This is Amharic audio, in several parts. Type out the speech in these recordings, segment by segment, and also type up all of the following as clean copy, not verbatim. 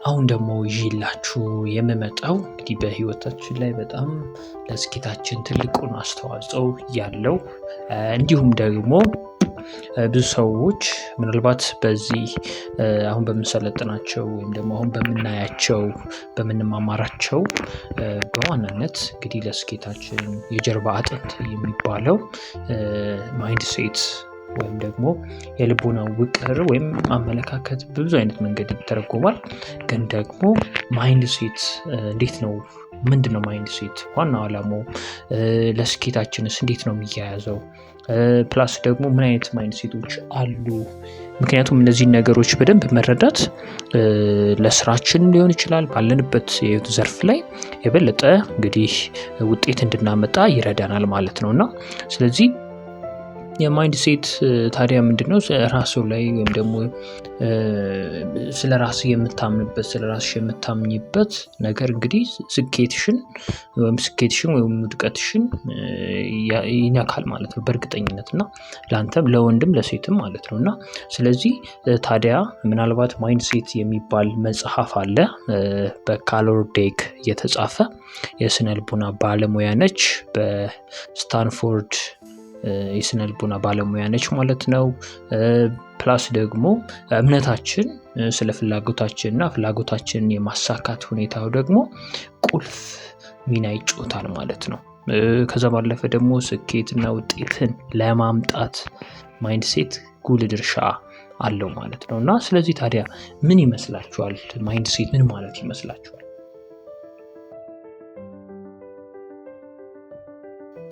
አሁን ደግሞ ይዤላችሁ የምመጣው እንግዲህ በህይወታችን ላይ በጣም ለስኬታችን ትልቁን አስተዋጽኦ ያለው፣ እንዲሁም ደግሞ ብዙ ሰዎች ምናልባት በዚህ አሁን በምንሰለጥናቸው ወይም ደግሞ አሁን በምናያቸው፣ በምንማማራቸው በዋናነት እንግዲህ ለስኬታችን የጀርባ አጥንት የሚባለው mindset ወይም ደግሞ የልቦና ውቅር ወይም አመለካከት ብዙ አይነት መንገድ ይተረጎማል። ግን ደግሞ mindset እንዴት ነው? ምንድን ነው mindset? ዋናው ዓላማው ለስኬታችንስ እንዴት ነው የሚያያዘው? Plus ደግሞ ምን አይነት mindset ኦች አሉ? ምክንያቱም እነዚህን ነገሮች በደንብ መረዳት ለስራችን ሊሆን ይችላል፣ ባለንበት የህይወት ዘርፍ ላይ የበለጠ እንግዲህ ውጤት እንድናመጣ ይረዳናል ማለት ነው። እና ስለዚህ የ mindset ታዲያ ምንድን ነው? ራሱ ላይ ወይም ደግሞ ስለ ራስ የምታምንበት፣ ስለ ራስሽ የምታምኝበት ነገር እንግዲህ ስኬትሽን ወይም ውድቀትሽን ይነካል ማለት ነው በእርግጠኝነት፣ እና ለአንተም ለወንድም ለሴትም ማለት ነው። እና ስለዚህ ታዲያ ምናልባት mindset የሚባል መጽሐፍ አለ፣ በካሮል ድዌክ የተጻፈ። የስነ ልቦና ባለሙያ ነች፣ በስታንፎርድ የስነ ልቦና ባለሙያ ነች ማለት ነው። Plus ደግሞ እምነታችን ስለ ፍላጎታችን እና ፍላጎታችንን የማሳካት ሁኔታው ደግሞ ቁልፍ ሚና ይጫወታል ማለት ነው። ከዛ ባለፈ ደግሞ ስኬትና ውጤትን ለማምጣት mindset ጉልህ ድርሻ አለው ማለት ነው። እና ስለዚህ ታዲያ ምን ይመስላችኋል? Mindset ምን ማለት ይመስላችኋል?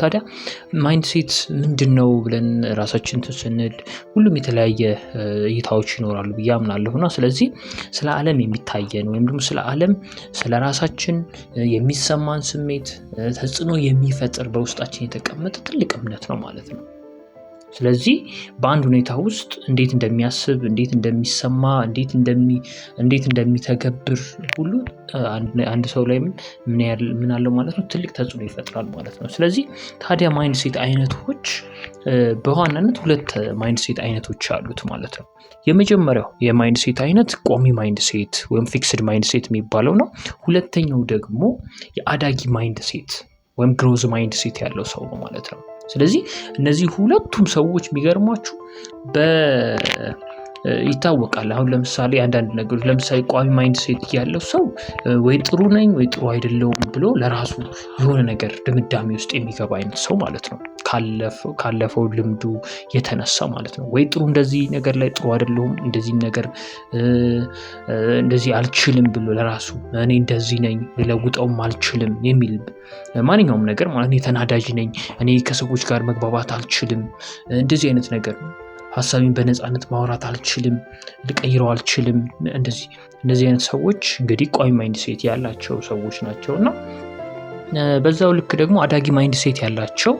ታዲያ mindset ምንድን ነው ብለን ራሳችን ስንል ሁሉም የተለያየ እይታዎች ይኖራሉ ብዬ አምናለሁ። እና ስለዚህ ስለ ዓለም የሚታየን ወይም ደግሞ ስለ ዓለም፣ ስለ ራሳችን የሚሰማን ስሜት ተጽዕኖ የሚፈጥር በውስጣችን የተቀመጠ ትልቅ እምነት ነው ማለት ነው። ስለዚህ በአንድ ሁኔታ ውስጥ እንዴት እንደሚያስብ፣ እንዴት እንደሚሰማ፣ እንዴት እንደሚተገብር ሁሉ አንድ ሰው ላይ ምን አለው ማለት ነው? ትልቅ ተጽዕኖ ይፈጥራል ማለት ነው። ስለዚህ ታዲያ mindset አይነቶች በዋናነት ሁለት mindset አይነቶች አሉት ማለት ነው። የመጀመሪያው የ mindset አይነት ቋሚ mindset ወይም fixed mindset የሚባለው ነው። ሁለተኛው ደግሞ የአዳጊ mindset ወይም growth mindset ያለው ሰው ነው ማለት ነው። ስለዚህ እነዚህ ሁለቱም ሰዎች የሚገርሟችሁ ይታወቃል። አሁን ለምሳሌ አንዳንድ ነገሮች፣ ለምሳሌ ቋሚ mindset ያለው ሰው ወይ ጥሩ ነኝ ወይ ጥሩ አይደለሁም ብሎ ለራሱ የሆነ ነገር ድምዳሜ ውስጥ የሚገባ አይነት ሰው ማለት ነው። ካለፈው ልምዱ የተነሳ ማለት ነው። ወይ ጥሩ እንደዚህ ነገር ላይ ጥሩ አይደለሁም፣ እንደዚህ ነገር እንደዚህ አልችልም ብሎ ለራሱ እኔ እንደዚህ ነኝ፣ ልለውጠውም አልችልም የሚል ማንኛውም ነገር ማለት፣ እኔ ተናዳጅ ነኝ፣ እኔ ከሰዎች ጋር መግባባት አልችልም፣ እንደዚህ አይነት ነገር፣ ሀሳቤን በነፃነት ማውራት አልችልም፣ ልቀይረው አልችልም። እንደዚህ አይነት ሰዎች እንግዲህ ቋሚ mindset ያላቸው ሰዎች ናቸው። እና በዛው ልክ ደግሞ አዳጊ mindset ያላቸው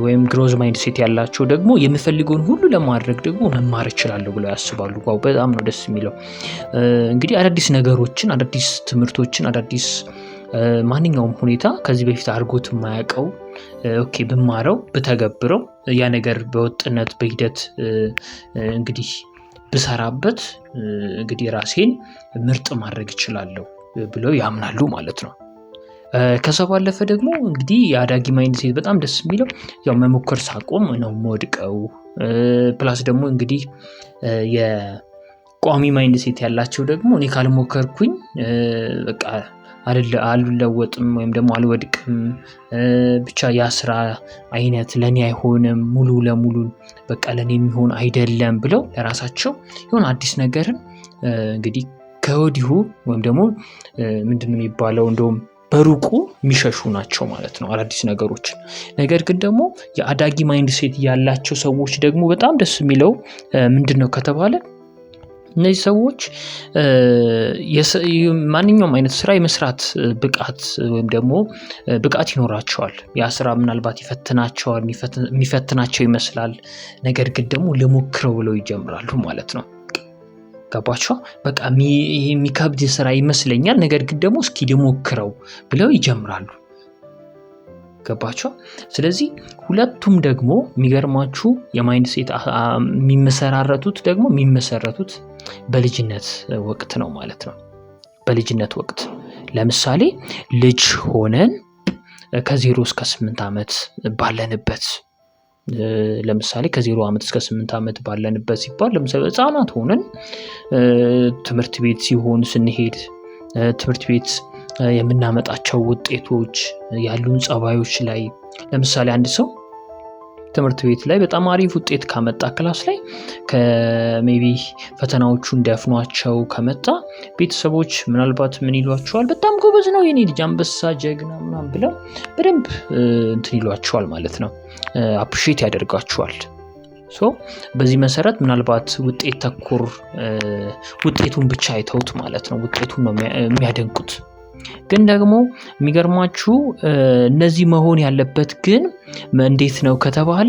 ወይም growth mindset ያላቸው ደግሞ የምፈልገውን ሁሉ ለማድረግ ደግሞ መማር እችላለሁ ብለው ያስባሉ። Wow፣ በጣም ነው ደስ የሚለው። እንግዲህ አዳዲስ ነገሮችን፣ አዳዲስ ትምህርቶችን፣ አዳዲስ ማንኛውም ሁኔታ ከዚህ በፊት አድርጎት የማያውቀው፣ okay ብማረው፣ ብተገብረው፣ ያ ነገር በወጥነት በሂደት እንግዲህ ብሰራበት እንግዲህ ራሴን ምርጥ ማድረግ እችላለሁ ብለው ያምናሉ ማለት ነው። ከዛ ባለፈ ደግሞ እንግዲህ የአዳጊ mindset በጣም ደስ የሚለው ያው መሞከር ሳቆም ነው የምወድቀው። Plus ደግሞ እንግዲህ የቋሚ mindset ያላቸው ደግሞ እኔ ካልሞከርኩኝ በቃ አልለወጥም ወይም ደግሞ አልወድቅም፣ ብቻ ያ ስራ አይነት ለእኔ አይሆንም፣ ሙሉ ለሙሉ በቃ ለእኔ የሚሆን አይደለም ብለው ለራሳቸው የሆነ አዲስ ነገርን እንግዲህ ከወዲሁ ወይም ደግሞ ምንድን ነው የሚባለው እንደውም በሩቁ የሚሸሹ ናቸው ማለት ነው አዳዲስ ነገሮችን። ነገር ግን ደግሞ የአዳጊ mindset ያላቸው ሰዎች ደግሞ በጣም ደስ የሚለው ምንድን ነው ከተባለ እነዚህ ሰዎች ማንኛውም አይነት ስራ የመስራት ብቃት ወይም ደግሞ ብቃት ይኖራቸዋል። ያ ስራ ምናልባት ይፈትናቸዋል፣ የሚፈትናቸው ይመስላል። ነገር ግን ደግሞ ልሞክረው ብለው ይጀምራሉ ማለት ነው። ገባችሁ? በቃ የሚከብድ ስራ ይመስለኛል፣ ነገር ግን ደግሞ እስኪ ልሞክረው ብለው ይጀምራሉ። ገባችሁ? ስለዚህ ሁለቱም ደግሞ የሚገርማችሁ የ mindset የሚመሰራረቱት ደግሞ የሚመሰረቱት በልጅነት ወቅት ነው ማለት ነው። በልጅነት ወቅት ለምሳሌ ልጅ ሆነን ከ0 እስከ 8 ዓመት ባለንበት፣ ለምሳሌ ከ0 ዓመት እስከ 8 ዓመት ባለንበት ሲባል ለምሳሌ ህፃናት ሆነን ትምህርት ቤት ሲሆን ስንሄድ ትምህርት ቤት የምናመጣቸው ውጤቶች ያሉን ጸባዮች ላይ፣ ለምሳሌ አንድ ሰው ትምህርት ቤት ላይ በጣም አሪፍ ውጤት ካመጣ class ላይ ከ maybe ፈተናዎቹን ደፍኗቸው ከመጣ ቤተሰቦች ምናልባት ምን ይሏቸዋል? በጣም ጎበዝ ነው የኔ ልጅ፣ አንበሳ፣ ጀግና ምናምን ብለው በደንብ እንትን ይሏቸዋል ማለት ነው። Appreciate ያደርጋቸዋል። So በዚህ መሰረት ምናልባት ውጤት ተኮር ውጤቱን ብቻ አይተውት ማለት ነው፣ ውጤቱን ነው የሚያደንቁት። ግን ደግሞ የሚገርማችሁ እነዚህ መሆን ያለበት ግን እንዴት ነው ከተባለ፣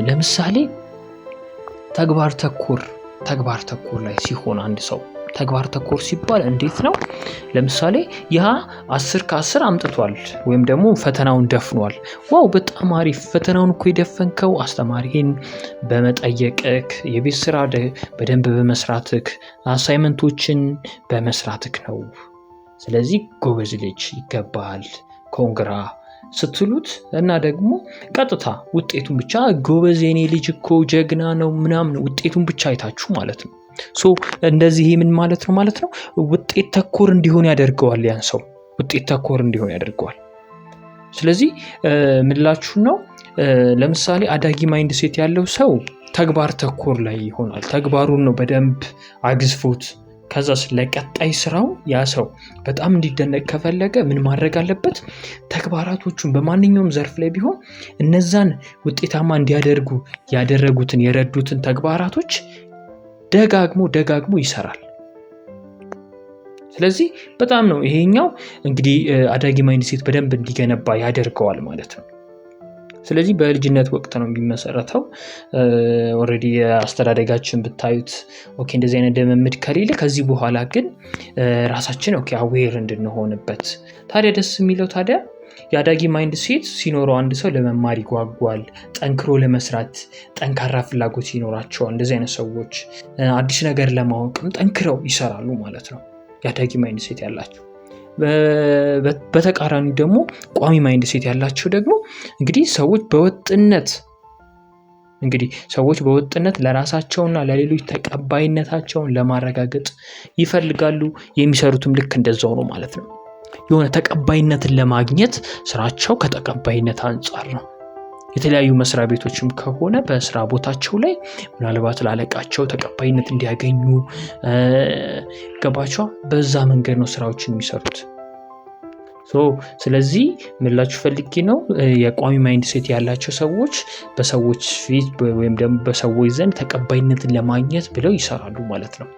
ለምሳሌ ተግባር ተኮር ላይ ሲሆን፣ አንድ ሰው ተግባር ተኮር ሲባል እንዴት ነው? ለምሳሌ ያ 10 ከ10 አምጥቷል ወይም ደግሞ ፈተናውን ደፍኗል። "Wow፣ በጣም አሪፍ! ፈተናውን እኮ የደፈንከው አስተማሪህን በመጠየቅክ፣ የቤት ስራ በደንብ በመስራትክ፣ assignment ኦችን በመስራትክ ነው። ስለዚህ ጎበዝ ልጅ፣ ይገባሃል፣ congra" ስትሉት እና ደግሞ ቀጥታ ውጤቱን ብቻ "ጎበዝ፣ የኔ ልጅ እኮ ጀግና ነው" ምናምን ውጤቱን ብቻ አይታችሁ ማለት ነው። So እንደዚህ ምን ማለት ነው? ውጤት ተኮር እንዲሆን ያደርገዋል፣ ያን ሰው ውጤት ተኮር እንዲሆን ያደርገዋል። ስለዚህ ምላችሁ ነው፣ ለምሳሌ አዳጊ mindset ያለው ሰው ተግባር ተኮር ላይ ይሆናል። ተግባሩን ነው በደንብ አግዝፎት። ከዛ ለቀጣይ ስራው ያ ሰው በጣም እንዲደነቅ ከፈለገ ምን ማድረግ አለበት? ተግባራቶቹን በማንኛውም ዘርፍ ላይ ቢሆን እነዛን ውጤታማ እንዲያደርጉ ያደረጉትን የረዱትን ተግባራቶች ደጋግሞ ደጋግሞ ይሰራል። ስለዚህ በጣም ነው ይሄኛው እንግዲህ አዳጊ mindset በደንብ እንዲገነባ ያደርገዋል ማለት ነው። ስለዚህ በልጅነት ወቅት ነው የሚመሰረተው። Already የአስተዳደጋችን ብታዩት okay እንደዚህ አይነት ልምምድ ከሌለ፣ ከዚህ በኋላ ግን ራሳችን okay aware እንድንሆንበት። ታዲያ ደስ የሚለው ታዲያ የአዳጊ mindset ሲኖረው አንድ ሰው ለመማር ይጓጓል፣ ጠንክሮ ለመስራት ጠንካራ ፍላጎት ይኖራቸዋል። እንደዚህ አይነት ሰዎች አዲስ ነገር ለማወቅም ጠንክረው ይሰራሉ ማለት ነው የአዳጊ mindset ያላቸው። በተቃራኒው ደግሞ ቋሚ mindset ያላቸው ደግሞ እንግዲህ ሰዎች በወጥነት ለራሳቸውና ለሌሎች ተቀባይነታቸውን ለማረጋገጥ ይፈልጋሉ። የሚሰሩትም ልክ እንደዛው ነው ማለት ነው። የሆነ ተቀባይነትን ለማግኘት ስራቸው ከተቀባይነት አንጻር ነው። የተለያዩ መስሪያ ቤቶችም ከሆነ በስራ ቦታቸው ላይ ምናልባት ላለቃቸው ተቀባይነት እንዲያገኙ፣ ገባቸዋ፣ በዛ መንገድ ነው ስራዎችን የሚሰሩት። ስለዚህ ምላችሁ ፈልጌ ነው፣ የቋሚ mindset ያላቸው ሰዎች በሰዎች ፊት ወይም ደግሞ በሰዎች ዘንድ ተቀባይነትን ለማግኘት ብለው ይሰራሉ ማለት ነው።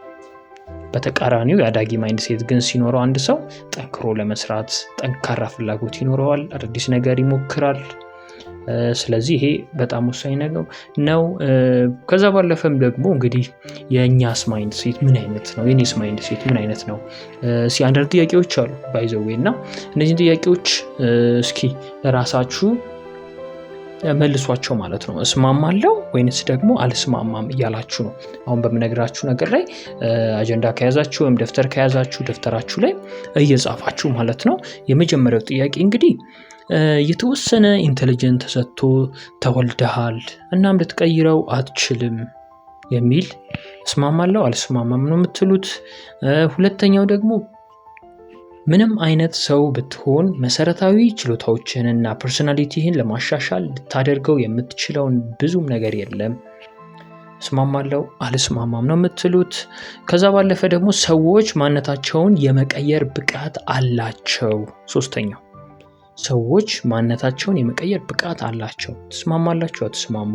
በተቃራኒው የአዳጊ mindset ግን ሲኖረው አንድ ሰው ጠንክሮ ለመስራት ጠንካራ ፍላጎት ይኖረዋል፣ አዳዲስ ነገር ይሞክራል። ስለዚህ ይሄ በጣም ወሳኝ ነገር ነው። ከዛ ባለፈም ደግሞ እንግዲህ የእኛስ mindset ምን አይነት ነው? የኔስ mindset ምን አይነት ነው? እስኪ አንዳንድ ጥያቄዎች አሉ by the way፣ እና እነዚህን ጥያቄዎች እስኪ ለራሳችሁ መልሷቸው ማለት ነው። እስማማለሁ ወይንስ ደግሞ አልስማማም እያላችሁ ነው። አሁን በምነግራችሁ ነገር ላይ አጀንዳ ከያዛችሁ ወይም ደብተር ከያዛችሁ ደብተራችሁ ላይ እየጻፋችሁ ማለት ነው። የመጀመሪያው ጥያቄ እንግዲህ የተወሰነ intelligence ተሰጥቶ ተወልደሃል፣ እናም ልትቀይረው አትችልም የሚል እስማማለሁ አልስማማም ነው የምትሉት። ሁለተኛው ደግሞ ምንም አይነት ሰው ብትሆን መሰረታዊ ችሎታዎችህንና personality ህን ለማሻሻል ልታደርገው የምትችለውን ብዙም ነገር የለም። እስማማለሁ አልስማማም ነው የምትሉት። ከዛ ባለፈ ደግሞ ሰዎች ማንነታቸውን የመቀየር ብቃት አላቸው። ሶስተኛው ሰዎች ማንነታቸውን የመቀየር ብቃት አላቸው። ትስማማላችሁ አትስማሙ?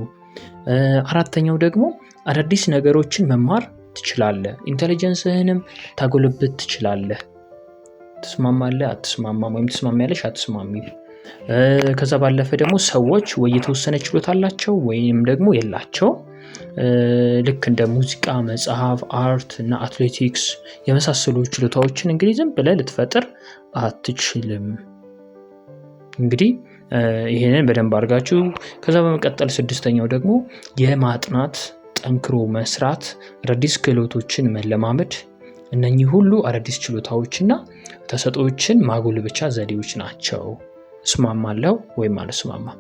አራተኛው ደግሞ አዳዲስ ነገሮችን መማር ትችላለህ፣ intelligence ህንም ታጎለብት ትችላለህ። ትስማማለህ አትስማማም? ወይም ትስማሚያለሽ አትስማሚም? ከዛ ባለፈ ደግሞ ሰዎች ወይ የተወሰነ ችሎታ አላቸው ወይም ደግሞ የላቸውም። ልክ እንደ ሙዚቃ፣ መጽሐፍ፣ art እና አትሌቲክስ የመሳሰሉ ችሎታዎችን እንግዲህ ዝም ብለህ ልትፈጥር አትችልም። እንግዲህ ይህንን በደንብ አድርጋችሁ፣ ከዛ በመቀጠል ስድስተኛው ደግሞ የማጥናት ጠንክሮ መስራት፣ አዳዲስ ክህሎቶችን መለማመድ፣ እነኚህ ሁሉ አዳዲስ ችሎታዎችና ተሰጥኦዎችን ማጎልበቻ ዘዴዎች ናቸው። እስማማለሁ ወይም አልስማማም?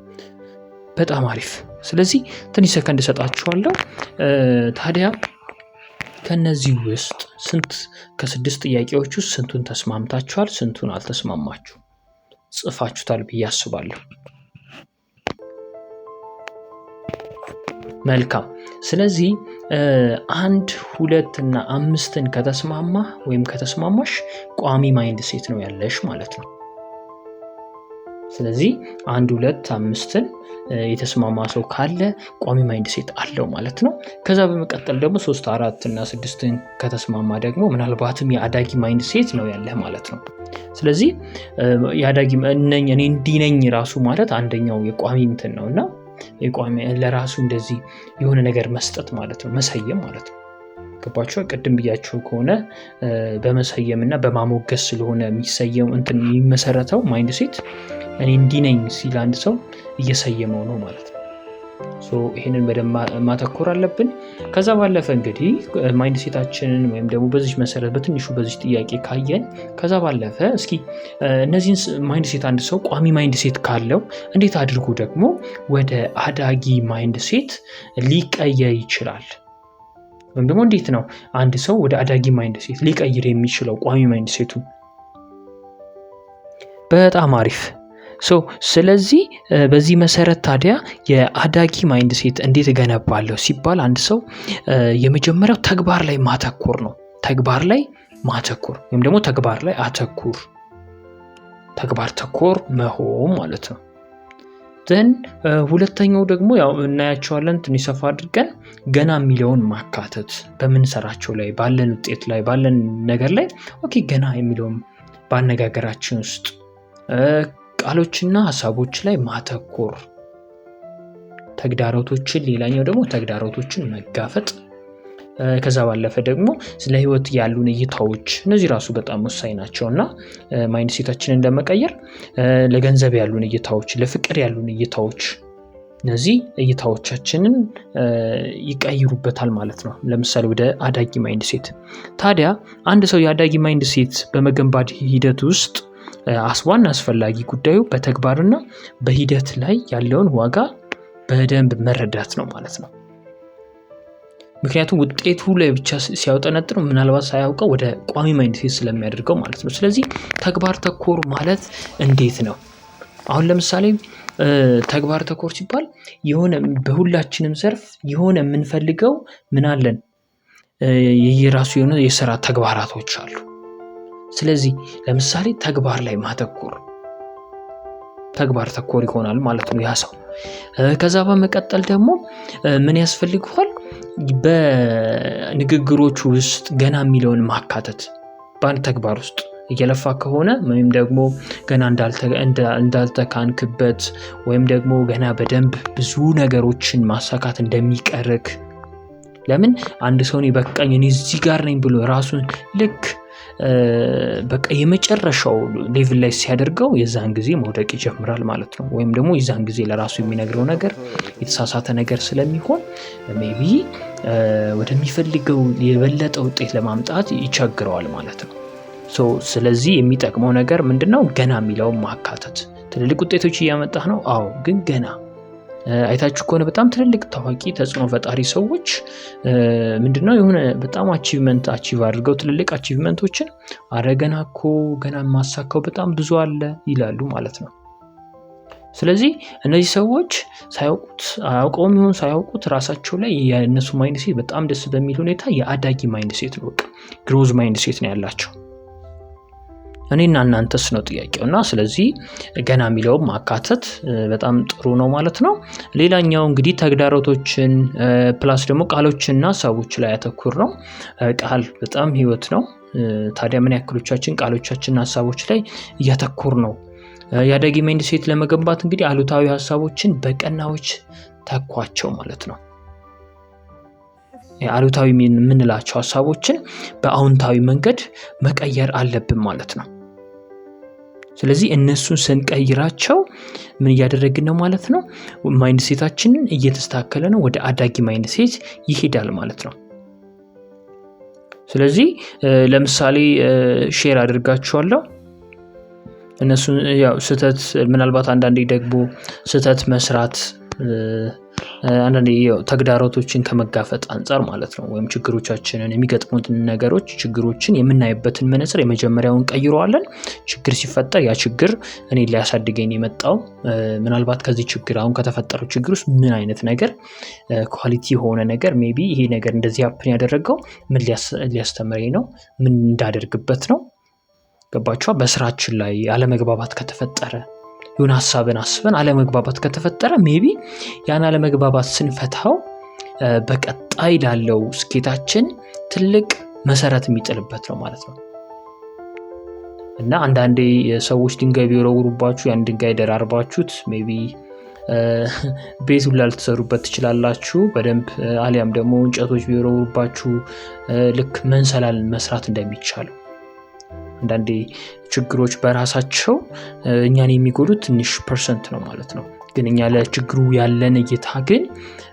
በጣም አሪፍ። ስለዚህ ትንሽ ሰከንድ እሰጣችኋለሁ። ታዲያ ከነዚህ ውስጥ ስንት ከስድስት ጥያቄዎች ውስጥ ስንቱን ተስማምታችኋል? ስንቱን አልተስማማችሁ? ጽፋችሁታል ብዬ አስባለሁ። መልካም። ስለዚህ 1፣ 2 እና 5ን ከተስማማ ወይም ከተስማማሽ ቋሚ mindset ነው ያለሽ ማለት ነው። ስለዚህ 1፣ 2፣ 5ን የተስማማ ሰው ካለ ቋሚ mindset አለው ማለት ነው። ከዛ በመቀጠል ደግሞ 3፣ 4 እና 6ን ከተስማማ ደግሞ ምናልባትም የአዳጊ mindset ነው ያለህ ማለት ነው። ስለዚህ የአዳጊ እኔ እንዲህ ነኝ ራሱ ማለት አንደኛው የቋሚ እንትን ነው እና የቋሚ ለራሱ እንደዚህ የሆነ ነገር መስጠት ማለት ነው፣ መሰየም ማለት ነው። ገባችሁ? ቅድም ብያችሁ ከሆነ በመሰየም እና በማሞገስ ስለሆነ የሚሰየም እንትን የሚመሰረተው mindset እኔ እንዲህ ነኝ ሲል አንድ ሰው እየሰየመው ነው ማለት ነው። So ይሄንን በደንብ ማተኮር አለብን። ከዛ ባለፈ እንግዲህ mindset ኣችንን ወይም ደግሞ በዚህ መሰረት በትንሹ በዚህ ጥያቄ ካየን ከዛ ባለፈ እስኪ እነዚህን mindset አንድ ሰው ቋሚ mindset ካለው እንዴት አድርጎ ደግሞ ወደ አዳጊ mindset ሊቀየር ይችላል? ወይም ደግሞ እንዴት ነው አንድ ሰው ወደ አዳጊ mindset ሊቀይር የሚችለው ቋሚ mindset ኡ? በጣም አሪፍ። So ስለዚህ በዚህ መሰረት ታዲያ የአዳጊ mindset እንዴት እገነባለሁ ሲባል አንድ ሰው የመጀመሪያው ተግባር ላይ ማተኮር ነው። ተግባር ላይ ማተኮር ወይም ደግሞ ተግባር ላይ አተኩር፣ ተግባር ተኮር መሆን ማለት ነው። then ሁለተኛው ደግሞ ያው እናያቸዋለን ትንሽ ሰፋ አድርገን ገና የሚለውን ማካተት በምንሰራቸው ላይ ባለን ውጤት ላይ ባለን ነገር ላይ okay ገና የሚለውን ባነጋገራችን ውስጥ ቃሎችና ሐሳቦች ላይ ማተኮር፣ ተግዳሮቶችን ሌላኛው ደግሞ ተግዳሮቶችን መጋፈጥ፣ ከዛ ባለፈ ደግሞ ስለ ህይወት ያሉን እይታዎች እነዚህ ራሱ በጣም ወሳኝ ናቸውና mindset ኣችንን ለመቀየር ለገንዘብ ያሉን እይታዎች፣ ለፍቅር ያሉን እይታዎች እነዚህ እይታዎቻችንን ይቀይሩበታል ማለት ነው። ለምሳሌ ወደ አዳጊ mindset። ታዲያ አንድ ሰው የአዳጊ mindset በመገንባት ሂደት ውስጥ ዋና አስፈላጊ ጉዳዩ በተግባርና በሂደት ላይ ያለውን ዋጋ በደንብ መረዳት ነው ማለት ነው። ምክንያቱም ውጤቱ ላይ ብቻ ሲያውጠነጥነው ምናልባት ሳያውቀው ወደ ቋሚ mindset ስለሚያደርገው ማለት ነው። ስለዚህ ተግባር ተኮር ማለት እንዴት ነው? አሁን ለምሳሌ ተግባር ተኮር ሲባል የሆነ በሁላችንም ዘርፍ የሆነ የምንፈልገው ምን አለን የየራሱ የሆነ የስራ ተግባራቶች አሉ። ስለዚህ ለምሳሌ ተግባር ላይ ማተኮር ተግባር ተኮር ይሆናል ማለት ነው ያ ሰው። ከዛ በመቀጠል ደግሞ ምን ያስፈልገዋል? በንግግሮቹ ውስጥ ገና የሚለውን ማካተት። በአንድ ተግባር ውስጥ እየለፋ ከሆነ ወይም ደግሞ ገና እንዳልተካንክበት ወይም ደግሞ ገና በደንብ ብዙ ነገሮችን ማሳካት እንደሚቀርክ። ለምን አንድ ሰው እኔ በቃኝ እኔ እዚህ ጋር ነኝ ብሎ ራሱን ልክ በቃ የመጨረሻው level ላይ ሲያደርገው የዛን ጊዜ መውደቅ ይጀምራል ማለት ነው። ወይም ደግሞ የዛን ጊዜ ለራሱ የሚነግረው ነገር የተሳሳተ ነገር ስለሚሆን maybe ወደሚፈልገው የበለጠ ውጤት ለማምጣት ይቸግረዋል ማለት ነው። So ስለዚህ የሚጠቅመው ነገር ምንድነው? ገና የሚለውን ማካተት። ትልልቅ ውጤቶች እያመጣህ ነው፣ አዎ፣ ግን ገና አይታችሁ ከሆነ በጣም ትልልቅ ታዋቂ ተጽዕኖ ፈጣሪ ሰዎች ምንድነው የሆነ በጣም achievement achieve አድርገው ትልልቅ achievement ኦችን አረ ገና እኮ ገና የማሳካው በጣም ብዙ አለ ይላሉ ማለት ነው። ስለዚህ እነዚህ ሰዎች ሳያውቁት አያውቀውም ይሁን ሳያውቁት ራሳቸው ላይ የነሱ mindset በጣም ደስ በሚል ሁኔታ የአዳጊ mindset ነው፣ በቃ growth mindset ነው ያላቸው። እኔና እናንተስ ነው ጥያቄው። እና ስለዚህ ገና የሚለውን ማካተት በጣም ጥሩ ነው ማለት ነው። ሌላኛው እንግዲህ ተግዳሮቶችን plus ደግሞ ቃሎችንና ሀሳቦች ላይ ያተኩር ነው። ቃል በጣም ህይወት ነው። ታዲያ ምን ያክሎቻችን ቃሎቻችንና ሀሳቦች ላይ እያተኮር ነው? የአዳጊ mindset ለመገንባት እንግዲህ አሉታዊ ሀሳቦችን በቀናዎች ተኳቸው ማለት ነው። አሉታዊ የምንላቸው ሀሳቦችን በአዎንታዊ መንገድ መቀየር አለብን ማለት ነው። ስለዚህ እነሱን ስንቀይራቸው ምን እያደረግን ነው ማለት ነው? Mindset ኣችንን እየተስተካከለ ነው፣ ወደ አዳጊ mindset ይሄዳል ማለት ነው። ስለዚህ ለምሳሌ share አድርጋችኋለሁ። እነሱን ያው ስህተት ምናልባት አንዳንዴ ደግሞ ስህተት መስራት፣ አንዳንዴ ተግዳሮቶችን ከመጋፈጥ አንፃር ማለት ነው፣ ወይም ችግሮቻችንን የሚገጥሙትን ነገሮች ችግሮችን የምናይበትን መነጽር የመጀመሪያውን ቀይረዋለን። ችግር ሲፈጠር ያ ችግር እኔን ሊያሳድገኝ የመጣው፣ ምናልባት ከዚህ ችግር አሁን ከተፈጠረው ችግር ውስጥ ምን አይነት ነገር quality የሆነ ነገር maybe ይሄ ነገር እንደዚህ happen ያደረገው ምን ሊያስተምረኝ ነው፣ ምን እንዳደርግበት ነው። ገባችኋ? በስራችን ላይ አለመግባባት ከተፈጠረ፣ የሆነ ሀሳብን አስበን አለመግባባት ከተፈጠረ maybe ያን አለመግባባት ስንፈታው በቀጣይ ላለው ስኬታችን ትልቅ መሰረት የሚጥልበት ነው ማለት ነው። እና አንዳንዴ ሰዎች ድንጋይ ቢወረውሩባችሁ ያን ድንጋይ ደራርባችሁት maybe ቤቱን ላልተሰሩበት ትችላላችሁ በደንብ፣ አሊያም ደግሞ እንጨቶች ቢወረውሩባችሁ ልክ መንሰላል መስራት እንደሚቻለው አንዳንዴ ችግሮች በራሳቸው እኛን የሚጎዱት ትንሽ percent ነው ማለት ነው። ግን እኛ ለችግሩ ያለን እይታ ግን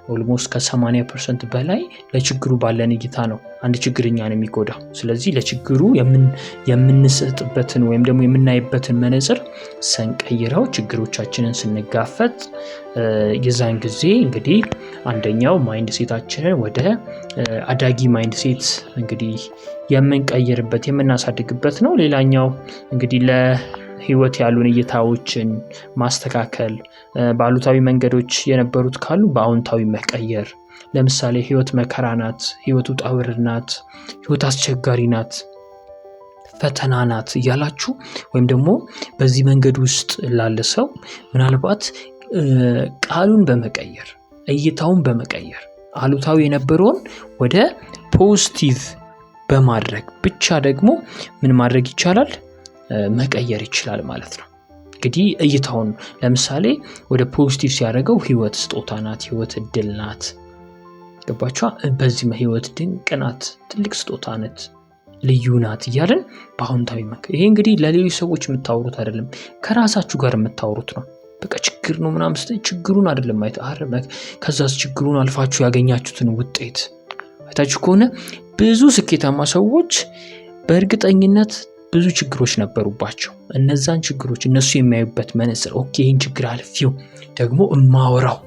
almost ከ80% በላይ ለችግሩ ባለን እይታ ነው አንድ ችግር እኛን የሚጎዳው። ስለዚህ ለችግሩ የምንሰጥበትን ወይም ደግሞ የምናይበትን መነጽር ስንቀይረው፣ ችግሮቻችንን ስንጋፈጥ የዛን ጊዜ እንግዲህ አንደኛው mindset ኣችንን ወደ አዳጊ mindset እንግዲህ የምንቀይርበት፣ የምናሳድግበት ነው። ሌላኛው እንግዲህ ለህይወት ያሉን እይታዎችን ማስተካከል፣ በአሉታዊ መንገዶች የነበሩት ካሉ በአዎንታዊ መቀየር። ለምሳሌ ህይወት መከራ ናት፣ ህይወት ውጣ ውረድ ናት፣ ህይወት አስቸጋሪ ናት፣ ፈተና ናት እያላችሁ ወይም ደግሞ በዚህ መንገድ ውስጥ ላለ ሰው ምናልባት ቃሉን በመቀየር፣ እይታውን በመቀየር፣ አሉታዊ የነበረውን ወደ positive በማድረግ ብቻ ደግሞ ምን ማድረግ ይቻላል? መቀየር ይችላል ማለት ነው። እንግዲህ እይታውን ለምሳሌ ወደ positive ሲያደርገው ህይወት ስጦታ ናት፣ ህይወት እድል ናት። ገባችኋ? በዚህ ህይወት ድንቅ ናት፣ ትልቅ ስጦታ ናት፣ ልዩ ናት እያልን በአዎንታዊ መንገድ። ይሄ እንግዲህ ለሌሎች ሰዎች የምታወሩት አይደለም፣ ከራሳችሁ ጋር የምታወሩት ነው። በቃ ችግር ነው ምናምን ስትል ችግሩን አይደለም ማየት፣ ከዛስ ችግሩን አልፋችሁ ያገኛችሁትን ውጤት አይታችሁ ከሆነ ብዙ ስኬታማ ሰዎች በእርግጠኝነት ብዙ ችግሮች ነበሩባቸው። እነዛን ችግሮች እነሱ የሚያዩበት መነጽር okay ይህን ችግር አልፌው ደግሞ እማወራው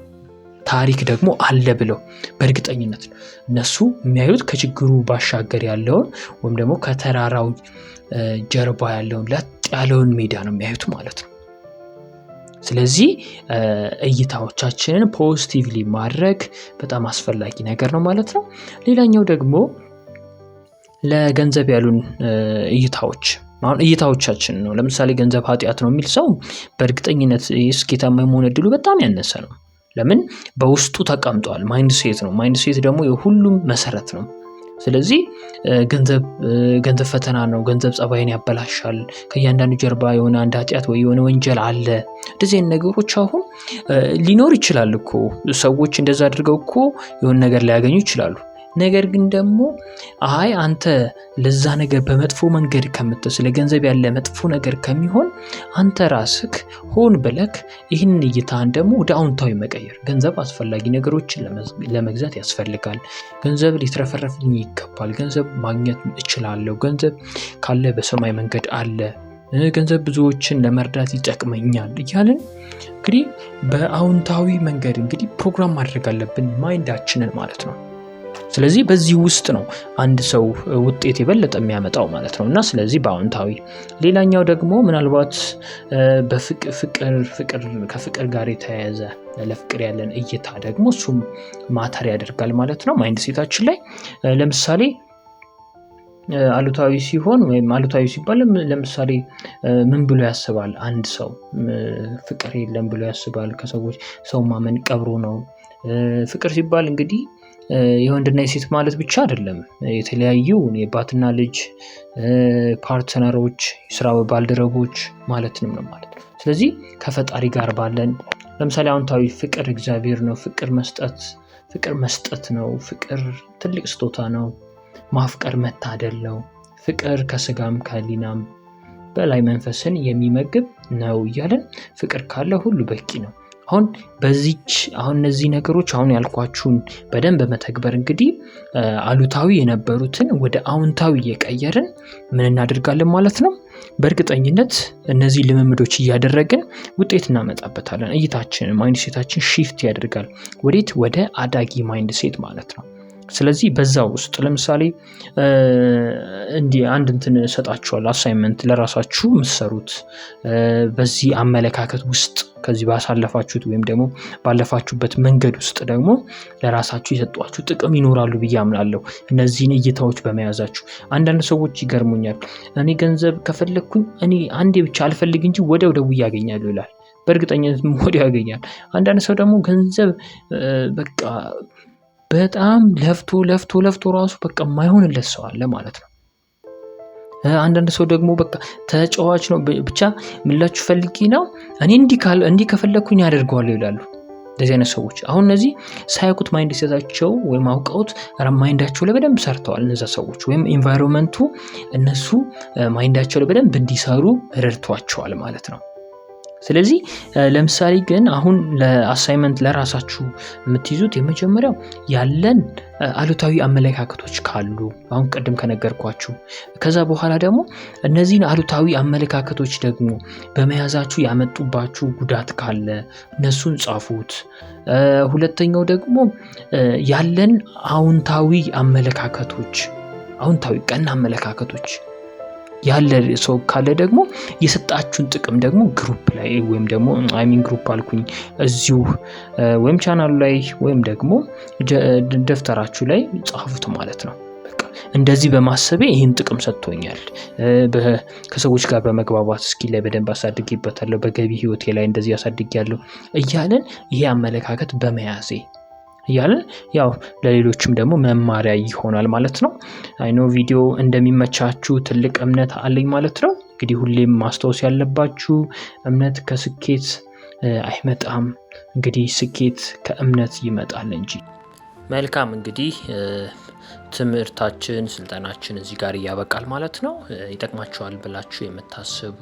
ታሪክ ደግሞ አለ ብለው በእርግጠኝነት ነው እነሱ የሚያዩት። ከችግሩ ባሻገር ያለውን ወይም ደግሞ ከተራራው ጀርባ ያለውን ለጥ ያለውን ሜዳ ነው የሚያዩት ማለት ነው። ስለዚህ እይታዎቻችንን positively ማድረግ በጣም አስፈላጊ ነገር ነው ማለት ነው። ሌላኛው ደግሞ ለገንዘብ ያሉን እይታዎች፣ አሁን እይታዎቻችን ነው። ለምሳሌ ገንዘብ ኃጢአት ነው የሚል ሰው በእርግጠኝነት ስኬታማ የመሆን እድሉ በጣም ያነሰ ነው። ለምን? በውስጡ ተቀምጧል። Mindset ነው። Mindset ደግሞ የሁሉም መሰረት ነው። ስለዚህ ገንዘብ ፈተና ነው፣ ገንዘብ ጸባይን ያበላሻል፣ ከእያንዳንዱ ጀርባ የሆነ አንድ ኃጢአት ወይ የሆነ ወንጀል አለ። እንደዚህ አይነት ነገሮች አሁን ሊኖር ይችላል እኮ፣ ሰዎች እንደዛ አድርገው እኮ የሆነ ነገር ሊያገኙ ይችላሉ። ነገር ግን ደግሞ አይ አንተ ለዛ ነገር በመጥፎ መንገድ ስለ ገንዘብ ያለ መጥፎ ነገር ከሚሆን አንተ ራስህ ሆን ብለክ ይህንን እይታህን ደግሞ ወደ አዎንታዊ መቀየር። ገንዘብ አስፈላጊ ነገሮችን ለመግዛት ያስፈልጋል። ገንዘብ ሊትረፈረፍልኝ ይገባል። ገንዘብ ማግኘት እችላለሁ። ገንዘብ ካለ በሰማይ መንገድ አለ። ገንዘብ ብዙዎችን ለመርዳት ይጠቅመኛል እያልን እንግዲህ በአዎንታዊ መንገድ እንግዲህ ፕሮግራም ማድረግ አለብን mind ኣችንን ማለት ነው። ስለዚህ በዚህ ውስጥ ነው አንድ ሰው ውጤት የበለጠ የሚያመጣው ማለት ነው። እና ስለዚህ በአዎንታዊ ሌላኛው ደግሞ ምናልባት በፍቅር ፍቅር ከፍቅር ጋር የተያያዘ ለፍቅር ያለን እይታ ደግሞ እሱም matter ያደርጋል ማለት ነው mindset ኣችን ላይ። ለምሳሌ አሉታዊ ሲሆን ወይም አሉታዊ ሲባል ለምሳሌ ምን ብሎ ያስባል አንድ ሰው? ፍቅር የለም ብሎ ያስባል። ከሰዎች ሰው ማመን ቀብሮ ነው። ፍቅር ሲባል እንግዲህ የወንድና የሴት ማለት ብቻ አይደለም። የተለያዩ የአባትና ልጅ፣ partner ኦች፣ የስራ ባልደረቦች ማለትንም ነው ማለት ነው። ስለዚህ ከፈጣሪ ጋር ባለን ለምሳሌ አዎንታዊ ፍቅር እግዚአብሔር ነው። ፍቅር መስጠት ነው። ፍቅር ትልቅ ስጦታ ነው። ማፍቀር መታደል ነው። ፍቅር ከስጋም ከህሊናም በላይ መንፈስን የሚመግብ ነው እያለን ፍቅር ካለ ሁሉ በቂ ነው። አሁን በዚች አሁን እነዚህ ነገሮች አሁን ያልኳችሁን በደንብ በመተግበር እንግዲህ አሉታዊ የነበሩትን ወደ አዎንታዊ እየቀየርን ምን እናደርጋለን ማለት ነው። በእርግጠኝነት እነዚህ ልምምዶች እያደረግን ውጤት እናመጣበታለን። እይታችን mindset ኣችን shift ያደርጋል። ወዴት? ወደ አዳጊ mindset ማለት ነው። ስለዚህ በዛ ውስጥ ለምሳሌ እንዲህ አንድ እንትን እሰጣችኋለሁ፣ assignment ለራሳችሁ የምትሰሩት በዚህ አመለካከት ውስጥ ከዚህ ባሳለፋችሁት ወይም ደግሞ ባለፋችሁበት መንገድ ውስጥ ደግሞ ለራሳችሁ የሰጧችሁ ጥቅም ይኖራሉ ብዬ አምናለሁ። እነዚህን እይታዎች በመያዛችሁ አንዳንድ ሰዎች ይገርሙኛል። እኔ ገንዘብ ከፈለግኩኝ እኔ አንዴ ብቻ አልፈልግ እንጂ ወዲያው ደውዬ ያገኛሉ ይላል። በእርግጠኝነት ወዲያው ያገኛል። አንዳንድ ሰው ደግሞ ገንዘብ በቃ በጣም ለፍቶ ለፍቶ ለፍቶ ራሱ በቃ የማይሆንለት ሰው አለ ማለት ነው። አንዳንድ ሰው ደግሞ በቃ ተጫዋች ነው፣ ብቻ ምላችሁ ፈልጌ ነው እኔ እንዲህ ከፈለግኩኝ ያደርገዋለሁ ይላሉ። እንደዚህ አይነት ሰዎች አሁን እነዚህ ሳያውቁት mindset ኣቸው ወይም አውቀውት mind ኣቸው ላይ በደንብ ሰርተዋል እነዛ ሰዎች፣ ወይም environment ኡ እነሱ mind ኣቸው ላይ በደንብ እንዲሰሩ ረድቷቸዋል ማለት ነው። ስለዚህ ለምሳሌ ግን አሁን ለ assignment ለራሳችሁ የምትይዙት የመጀመሪያው ያለን አሉታዊ አመለካከቶች ካሉ አሁን ቅድም ከነገርኳችሁ፣ ከዛ በኋላ ደግሞ እነዚህን አሉታዊ አመለካከቶች ደግሞ በመያዛችሁ ያመጡባችሁ ጉዳት ካለ እነሱን ጻፉት። ሁለተኛው ደግሞ ያለን አዎንታዊ አመለካከቶች፣ አዎንታዊ ቀና አመለካከቶች ያለ ሰው ካለ ደግሞ የሰጣችሁን ጥቅም ደግሞ group ላይ ወይም ደግሞ group አልኩኝ እዚሁ ወይም ቻናሉ ላይ ወይም ደግሞ ደብተራችሁ ላይ ጻፉት ማለት ነው። በቃ እንደዚህ በማሰቤ ይህን ጥቅም ሰጥቶኛል፣ ከሰዎች ጋር በመግባባት skill ላይ በደንብ አሳድጌበታለሁ፣ በገቢ ህይወቴ ላይ እንደዚህ አሳድጌያለሁ እያለን ይሄ አመለካከት በመያዜ እያለን ያው ለሌሎችም ደግሞ መማሪያ ይሆናል ማለት ነው። I know ቪዲዮ እንደሚመቻችሁ ትልቅ እምነት አለኝ ማለት ነው። እንግዲህ ሁሌም ማስታወስ ያለባችሁ እምነት ከስኬት አይመጣም፣ እንግዲህ ስኬት ከእምነት ይመጣል እንጂ። መልካም እንግዲህ ትምህርታችን ስልጠናችን እዚህ ጋር እያበቃል ማለት ነው። ይጠቅማችኋል ብላችሁ የምታስቡ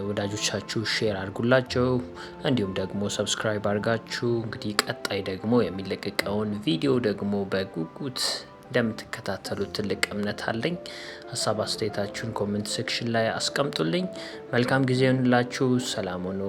ወዳጆቻችሁ share አድርጉላቸው። እንዲሁም ደግሞ subscribe አድርጋችሁ እንግዲህ ቀጣይ ደግሞ የሚለቀቀውን ቪዲዮ ደግሞ በጉጉት እንደምትከታተሉት ትልቅ እምነት አለኝ። ሀሳብ አስተያየታችሁን comment section ላይ አስቀምጡልኝ። መልካም ጊዜ ይሁንላችሁ። ሰላም ሁኑ።